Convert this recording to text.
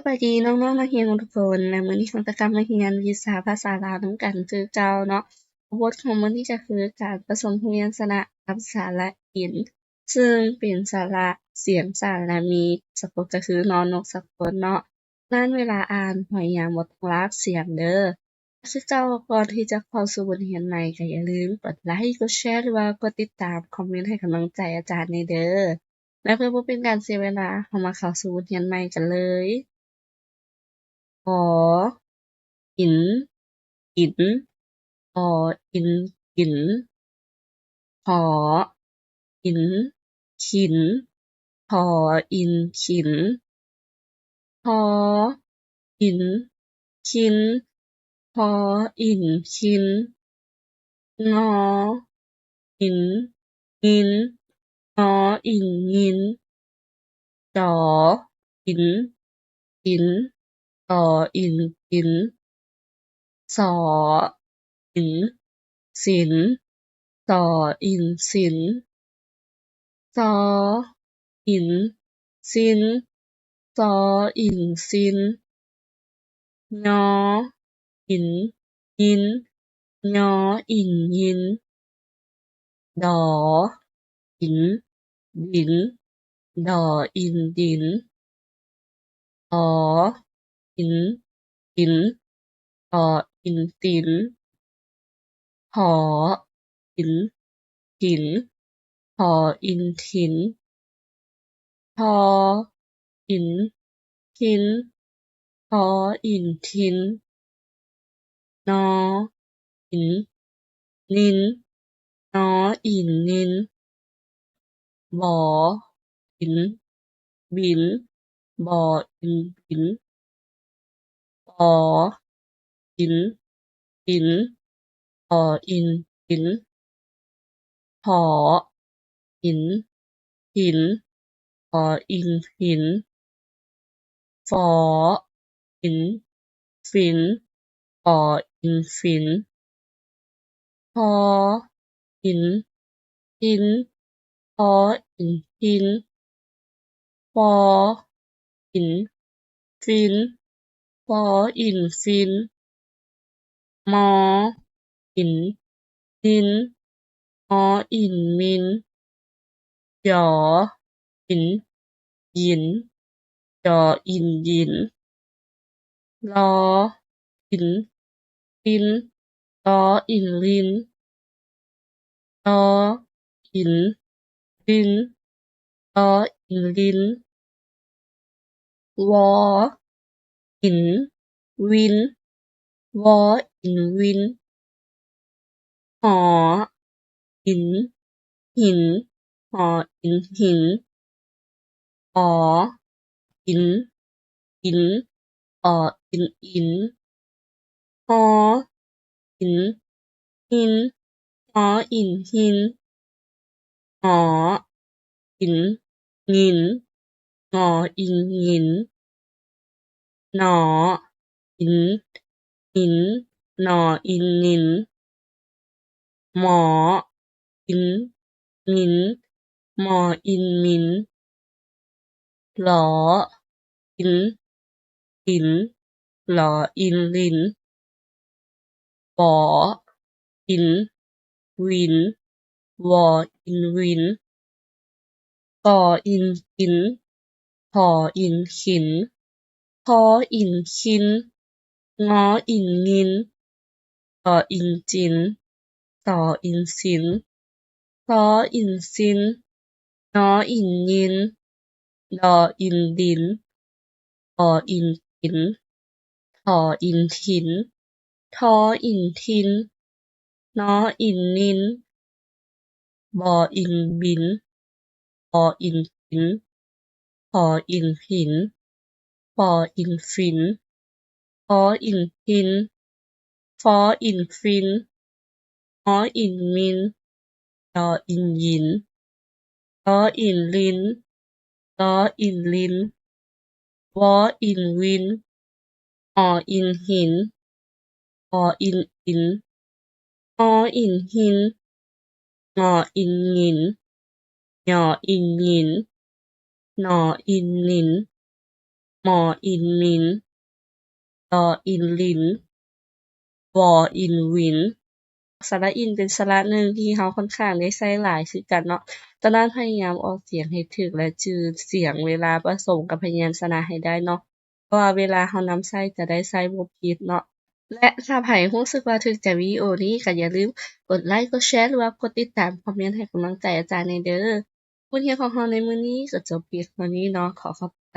ບາຍດີນ້ອງໆນັກຮຽນທຸກຄົນ ແລະ ມື້ນີ້ເຮົາກໍກັບມາຮຽນວິຊາພາສາລາວນຳກັນຄືເກົ່າເນາະ. ບົດຂອງມື້ນີ້ກໍຄືການປະສົມພະຍັນຊະນະກັບສະຫຼະອິນ ຊຶ່ງເປັນສະຫຼະສຽງສະຫຼະມີ ສະກົດກໍຄື ນ ນົກ ສະກົດເນາະ. ນັ້ນເວລາອ່ານ ພະຍາຍາມບໍ່ຕ້ອງລາກສຽງເດີ້. ຄືເກົ່າ ກ່ອນທີ່ຈະເຂົ້າສູ່ບົດຮຽນໃໝ່ ກໍຢ່າລືມກົດໄລ, ກົດແຊ ຫຼືວ່າກົດຕິດຕາມ, ຄອມເມັນໃຫ້ກຳລັງໃຈອາຈານແດ່ເດີ້. ແລະ ເພື່ອບໍ່ເປັນການເສຍເວລາ, ເຮົາມາເຂົ້າສູ່ບົດຮຽນໃໝ່ກັນເລີຍ. ອ ອິນ ກິນ ອ ອິນ ກິນ ຫ ອິນ ຂີນ ຫ ອິນ ຂີນ ຫ ອິນ ຂີນ ຫ ອິນ ຂີນ ງ ອິນ ງິນ ງ ອິນ ງິນ ຈ ອິນ ສິນ ຕ ອິນ ຕິນ ສ ອິນ ສິນ ສ ອິນ ສິນ ສ ອິນ ສິນ ສ ອິນ ສິນ ຍ ອິນ ຍິນ ຍ ອິນ ຍິນ ດ ອິນ ດິນ ດ ອິນ ດິນ ອ ອິນ ຕິນ ຕ ອິນ ຕິນ ຫ ອິນ ຖິນ ຫ ອິນ ຖິນ ທ ອິນ ທິນ ທ ອິນ ທິນ ນ ອິນ ນິນ ນ ອິນ ນິນ ບ ອິນ ບິນ ບ ອິນ ບິນ ປ ອິນ ປິນ ປ ອິນ ປິນ ຖ ອິນ ຜິນ ຝ ອິນ ຝິນ ຝ ອິນ ຝິນ ຝ ອິນ ຝິນ ຖ ອິນ ຫິນ ຖ ອິນ ຫິນ ຝ ອິນ ຟິນ ຝ ອິນ ຟິນ ມ ອິນ ມິນ ມ ອິນ ມິນ ຢ ອິນ ຢິນ ຢ ອິນ ຢິນ ລ ອິນ ລິນ ລ ອິນ ລິນ ຕ ອິນ ລິນ ຕ ອິນ ລິນ ວ ອິນ ວິນ ວ ອິນ ວິນ ຫ ອິນ ຫິນ ຫ ອິນ ຫິນ ອ ອິນ ອິນ ອ ອິນ ອິນ ຫ ອິນ ຫິນ ຫ ອິນ ຫິນ ງ ອິນ ງິນ ງ ອິນ ງິນ ນ ອິນ ຫິນ ນ ອິນ ນິນ ມ ອິນ ມິນ ມ ອິນ ມິນ ລ ອິນ ລິນ ລ ອິນ ລິນ ວ ອິນ ວິນ ວ ອິນ ວິນ ກ ອິນ ກິນ ຂ ອິນ ຂິນ ທ ອິນ ຂິນ ງ ອິນ ງິນ ຕ ອິນ ຈິນ ສ ອິນ ສິນ ຊ ອິນ ຊິນ ນ ອິນ ຍິນ ດ ອິນ ດິນ ອ ອິນ ດິນ ຖ ອິນ ຖິນ ທ ອິນ ຖິນ ນ ອິນ ນິນ ບ ອິນ ບິນ ອ ອິນ ບິນ ຜ ອິນ ຜິນ ຟ ອິນ ຟິນ ພ ອິນ ຟິນ ຟ ອິນ ຟິນ ຫ ອິນ ມິນ ຢ ອິນ ຢິນ ລ ອິນ ລິນ ລ ອິນ ລິນ ວ ອິນ ວິນ ຫ ອິນ ຫິນ ຫ ອິນ ອິນ ຫ ອິນ ຫິນ ງ ອິນ ງິນ ຍ ອິນ ຍິນ ນ ອິນ ນິນ ມໍອິນມິນ, ລໍອິນລິນ, ວໍອິນວິນ. ສະຫຼະອິນເປັນສະຫຼະໜຶ່ງທີ່ເຮົາຂ້ອນຂ້າງໄດ້ໃຊ້ຫຼາຍຄືກັນເນາະ. ສະນັ້ນພະຍາຍາມອອກສຽງໃຫ້ຖືກ ແລະ ຈື່ສຽງເວລາປະສົມກັບພະຍັນຊະນະໃຫ້ໄດ້ເນາະ. ເພາະວ່າເວລາເຮົານຳໃຊ້ຈະໄດ້ໃຊ້ບໍ່ຜິດເນາະ. ແລະ ຖ້າໃຜຮູ້ສຶກວ່າຖືກໃຈວິດີໂອນີ້ ກໍຢ່າລືມກົດໄລ, ກົດແຊ ຫຼືວ່າກົດຕິດຕາມ, ຄອມເມັນໃຫ້ກຳລັງໃຈອາຈານແດ່ເດີ. ບົດຮຽນຂອງເຮົາໃນມື້ນີ້ກໍຈົບພຽງເທົ່ານີ້ເນາະ. ຂໍຂອບໃຈ.